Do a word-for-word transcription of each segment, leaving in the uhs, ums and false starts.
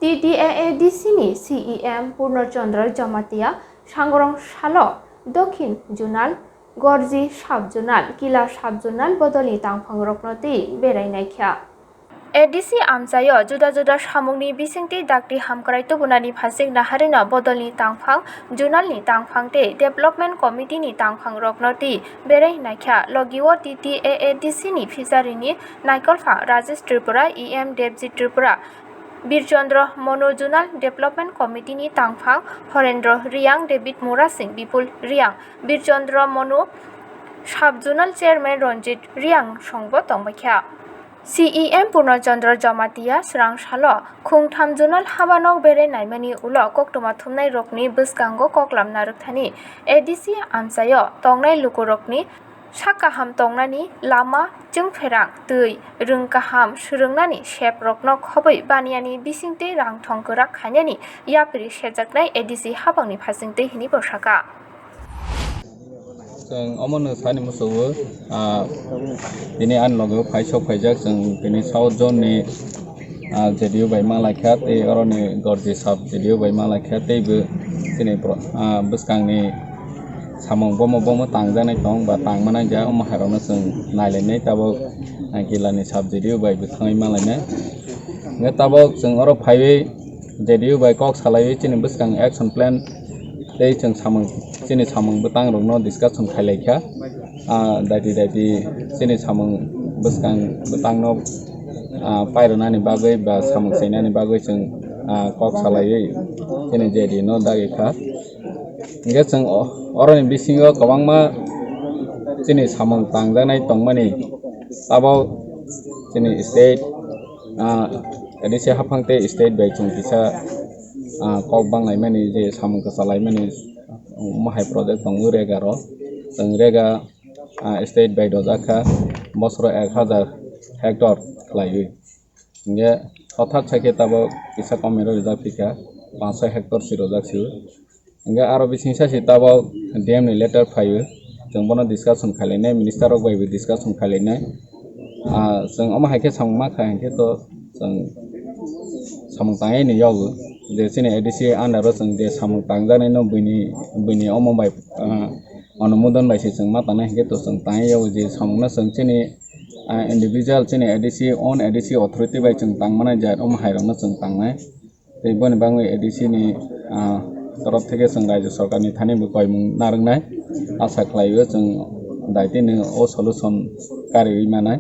T T A A D C ni C E M Purno Chandra Jamatia sangrong salo Dokhin Zonal, Gorji Sub Zonal, Kila Sub Zonal bodolni tangphangrokno twi berai naikha. A D C amchaio juda juda samungni bisingtwi dakti hamkrai tubunani phasing naharino bodolni tangphang, zonalni tangphang tei development committee ni tangphangrokno twi berai naikha. Logio T T A A D C ni phisarini naikolphang Rajesh Tripura, E M Devjit Tripura, Birchandra Monu Zonal Development Committee ni tangphang Horendra Riang, David Murasing, Bipul Riang, Birchandra Monu Sub Zonal Chairman Ranjit Riang songbo tongbaikha. C E M Purno Chandra Jamatia swrang salo khungtham zonal habanok berai naimani ulo koktwma thumnairokni bwskango koklam narwkthani A D C amchaio tongnai lukurokni sak kaham tongnani lama, chwngpherang, twi, rwng kaham swrwngnani seprokno khobwi baniyani bisingtwi rangthong kwrak khainani yapri sejaknai A D C habangni phasingtwi hwnwi bo sakha. Chwng omono sani muchungo, ah, tini ani loge phai sok phaijak, chwng tini South Zone ni, ah, J D U bai ma laikha, tei oroni Gorji Sub J D U bai ma laikha, tei bo chini pro-, ah, bwskangni samung bomo bomo tangjaknai tong ba tangma nai ja, omo hai rokno chwng nai lainai, tabok, ah, Kila ni Sub J D U bai bo thangwi ma lainai. Hwnkhe tabok chwng oro phaiwi J D U bai kok salaiwi chini bwskang action plan tei chwng samung, chini samung bwtang rokno discussion khai laikha. Ah, daiti daiti chini samung bwskang bwtangno, ah, pairwnani bagwi ba samung seinani bagwi chwng, ah, kok salaiwi chini J D U no dagi kha. Hwnkhe chwng o-, oroni bisingo kwbangma chini samung tangjaknai tongmani tabok chini state, ah, A D C haphang tei state bai chwng kisa, ah, kok banglaimani je samung kwchalaimani, um, omo hai project tongo rega rok. Chwng rega, ah, state bai dojak kha bosoro ek hazar hectare khlaiwi. Hingke hothak sakhe tabok kisa komiro rijak phikha, panch soi hectare si rojak sio. Hingke aro bising sasi tabok D M ni letter phaio, chwng bono discussion khailainai, minister rok bai bo discussion khailainai. Ah, chwng omo hai khe samung ma kha hinkhe to chwng samung tangwi ni yago je chini A D C under o chwng je samung tangjaknai no buini, buini omo bai, ah, onumodon bai se chwng ma tangnai hinkhe to chwng tangwi yago je samung no chwng chini, ah, individual chini A D C, own A D C authority bai chwng tangmani jat omo hai rokno chwng tangnai. Tei boni bagwi A D C ni, ah, torof theke chwng raijyo sorkar ni thani bo koimung narwknai asa khlaio chwng daitino o solution kariwi manai.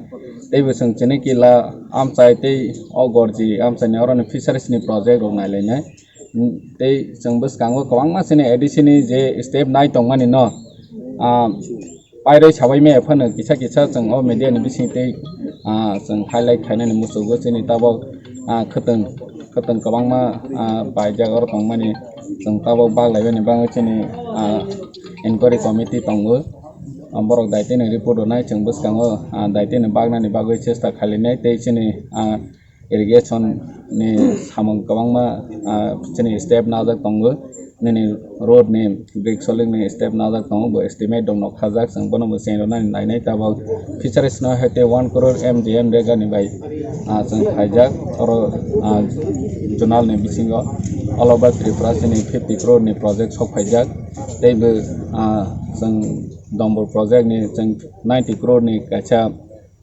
Tei bo chwng chini kila amchai tei o gorji amchai ni oroni fisheries ni project rok nailainai. Tei chwng bwskango kwbangma chini A D C ni je step nai tongmani no, ah, pairwi sabai maya phano kisa kisa chwng o media ni bising tei, ah, chwng highlight khainani muchungo chini tabok, ah, khwtwng, khwtwng kwbangma, ah, paijak oro tongmani chwng tabok baglaibaini bagwi chini, ah, inquiry committee tongo. Ah, borok daitino report rwnai chwng bwskango, ah, daitino bagnani bagwi chesta khainai tei chini, ah, irrigation ni samung kwbangma, ah, chini step najak tongo, nini road ni brick soling ni step najak tongo, bo estimate rok nok khajak, chwng bono bo chain rwnani nainai tabok fisheries no hete one crore M G N rega ni bai, ah, chwng khaijak, oro, ah, zonal ni bisingo all over Tripura chini fifty crore ni project sok phaijak, tei bo, ah, chwng Dombor project ni chwng ninety crore ni kaisa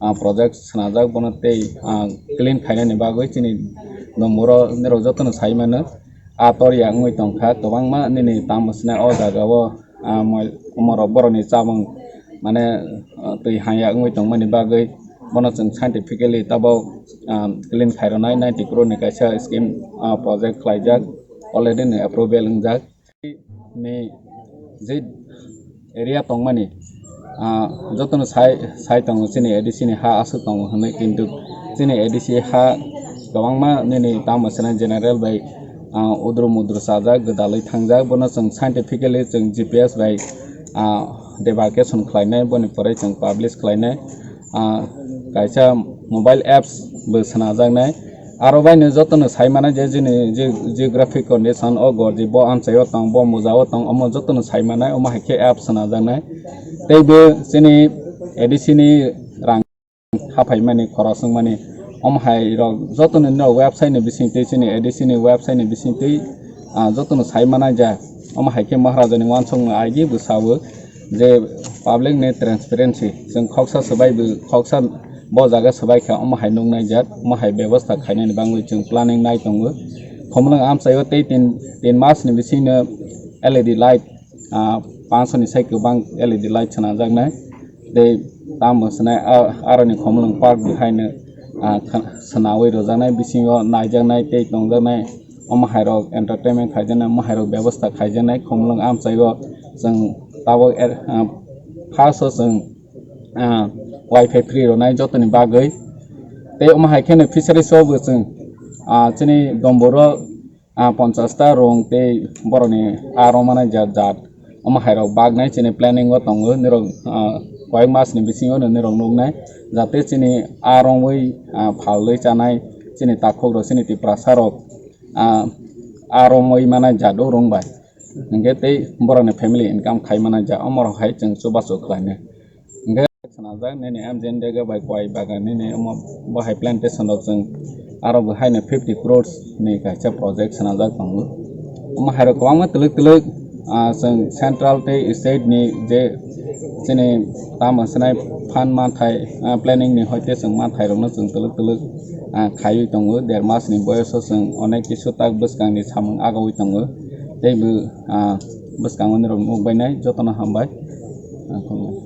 ah, project swnajak, bono tei, ah, clean khainani bagwi chini Domboro norok jotono sai mano. Ah, tor ya wngwi tongkha kwbangma nini tamo swnai o jaga o, ah, moi-, omorok borokni chamung mane, ah, twi hanya wngwi tongmani bagwi bono chwng scientifically tabok, ah, clean khairwnai ninety crore ni kaisa scheme, ah, project khlaijak, already ni approval wngjak. Ni je area tongmani, ah, jotono sai, sai tongo chini A D C ni ha aswk tongo hwnwi, kintu chini A D C ha kwbangma nini tamo swnai general bai, ah, udru mudru chajak, gwdalwi thangjak, bono chwng scientifically chwng G P S bai, ah, demarcation khlainai, boni pore chwng publish khlainai, ah, kaisa mobile apps bo swnajaknai. Aro baino jotono sai mano je chini ge-, geographic condition o gorji bo amchai o tong, bo muja o tong, omo jotono sai mano, omo hai khe app swnajaknai. Tei bo chini A D C ni rang haphai mani, khorok swng mani, Omo hai rok joto ni no website ni bising twi, chini A D C ni website ni bising twi, ah, joto no sai manai ja. Omo hai khe Maharaja ni wansong no aigi bwsa o je public ni transparency. Chwng khoksa swbai bo, khoksa bo jaga swbai kha omo hai nuknai jat, omo hai bebosta khainani bangwi chwng planning nai tongo. Khumulwng amchai o tei tin, tin mas ni bising no L E D light, ah, panch ni sai kwbang L E D light swnamjaknai. Tei tamo swnai, ah, aroni Khumulwng park bo haino, ah, kha-, swnawi rwjaknai, bisingo naijaknai tei tongjaknai, omo hai rok entertainment khaijaknai, omo hai rok bebosta khaijaknai. Khumulwng amchai o chwng tabuk er, ah, first o chwng, ah, wifi free rwnai jotoni bagwi. Tei omo hai kheno fisheries o bo chwng, ah, chini Dombor o ah, ponchash ta rong tei borokni aa rong manai jat jat. Omo hai rok baknai chini planning o tongo, nirok, ah, koyek mas ni bisingo no nirok nuknai, jate chini aa rongwi, ah, phalwi chanai chini takhuk rok, chini Tiprasa rok, ah, aa rongwi manai jat o rong bai. Hingke tei borokni family income khai manai jat, omo rok hai chwng chubachu khlainai. Hingke swnamjak nini M G N Rega bai kowai bagan nini omo bo hai plantation rok chwng aro bo haino fifty crores ni kaisa project swnamjak tongo. Omo hai rok kwbangma twlwk twlwk, ah, chwng central tei state ni je chini tamo swnai fund manthai, ah, planning ni hoite chwng manthai rokno chwng twlwk twlwk, ah, khaiwi tongo. Der mas ni boyoso chwng onek kisu tak bwskang ni samung agawi tongo. Tei bo, ah, bwskango nirok nukbainai jotono hambai. Ah, khulumbai.